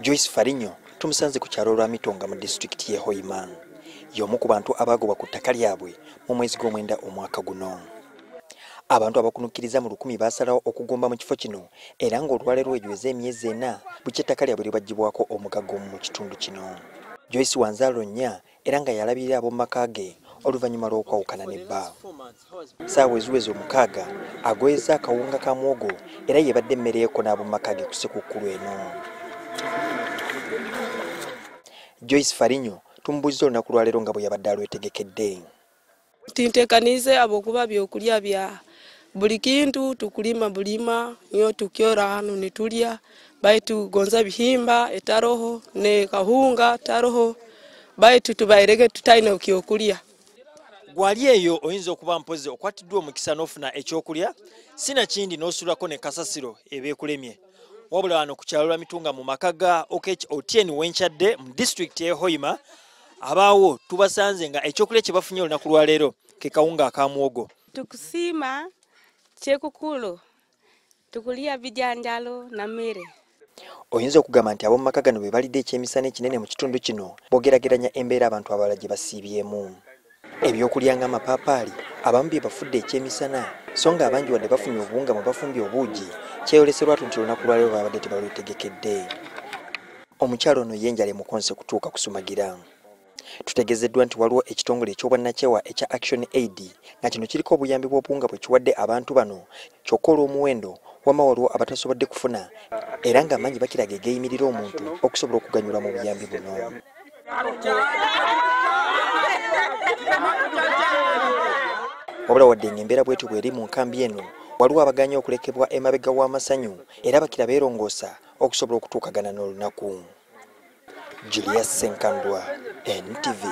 Joyce Farinyo tumusanze ku kyalo Lwamitonga mu disitulikiti y'e Hoima. Y'omu ku bantu abaagobwa ku ttaka lyabwe mu mwezi gw'omwenda omwaka guno. Abantu abakunukkiriza mu 1000 baasalawo okugomba mu kifo kino era ng'olwaleero ejweza emyezi 4 bukya ettaka lyabwe libaggyibwako omugagga omu mu kitundu kino. Joyce wanzaalo 4 era nga yalabirira ab'omu maka ge oluvannyuma lw'okwawukana ne bba. Ssaawa eziweza 6 agoyezza akawunga ka muwogo era yebadde emmere yeko n'ab'omu maka ge ku Ssekukkulu eno. Joyce Farinyo tumubuuzizza olunaku lwaleero nga bwe yabadde alwetegekedde. Tintekanize abokuba byokulya bya buli kintu tukulima bulima nyo tukyora hano nitulya baitu gonza bihimba etaroho ne kahunga taroho baitu tubairege tutaina okyokulya. Gwali eyo oyinza okuba mpozi okwatiddwa omukisa n'ofuna ekyokulya sinakindi n'osulako ne kasasiro ebeekulemye. Wabula wano ku kyalo Lwamitunga mu maka ga Okech Otieno Wenchadde mu disitulikiti y'e Hoima abaawo tubasanze nga ekyokulya kye bafunye olunaku lwaleero ke kawunga aka muwogo. Tukusima kyekukulu tukulya bijanjalo na mmere. Oyinza okugamba nti ab'omu maka gano be balidde ekyemisana ekinene mu kitundu kino bw'ogeraageranya embeera abantu abalala gye basiibyemu. Ebyokulya ng'amapaapaali abamu bye bafudde ekyemisana so nga abangi wadde bafunye obuwunga mwe bafumbye obuugi kyeyolese lwatu nti olunaku lwaleero babadde tebalwetegekedde. Omukyalo ono ye enjala emukonse kutuuka kusumagira. Tutegeezeddwa nti waliwo ekitongole eky'obwannakyewa ekya Action Aid nga kino kiriko obuyambi bw'obuwunga bwe kiwadde abantu bano kyokka olw'omuwendo wamma waliwo abatasobodde kufuna era ng'amangi bakiraga egeeyimirira omuntu okusobola okuganyulwa mu buyambi buno. Wabula wadde ng'embeera bw'etyo bw'eri mu nkambi eno, waliwo abagaanye okulekebwa emabega w'amasanyu era bakira beerongoosa okusobola okutuukagana n'olunaku. Julius Senkandwa, NTV.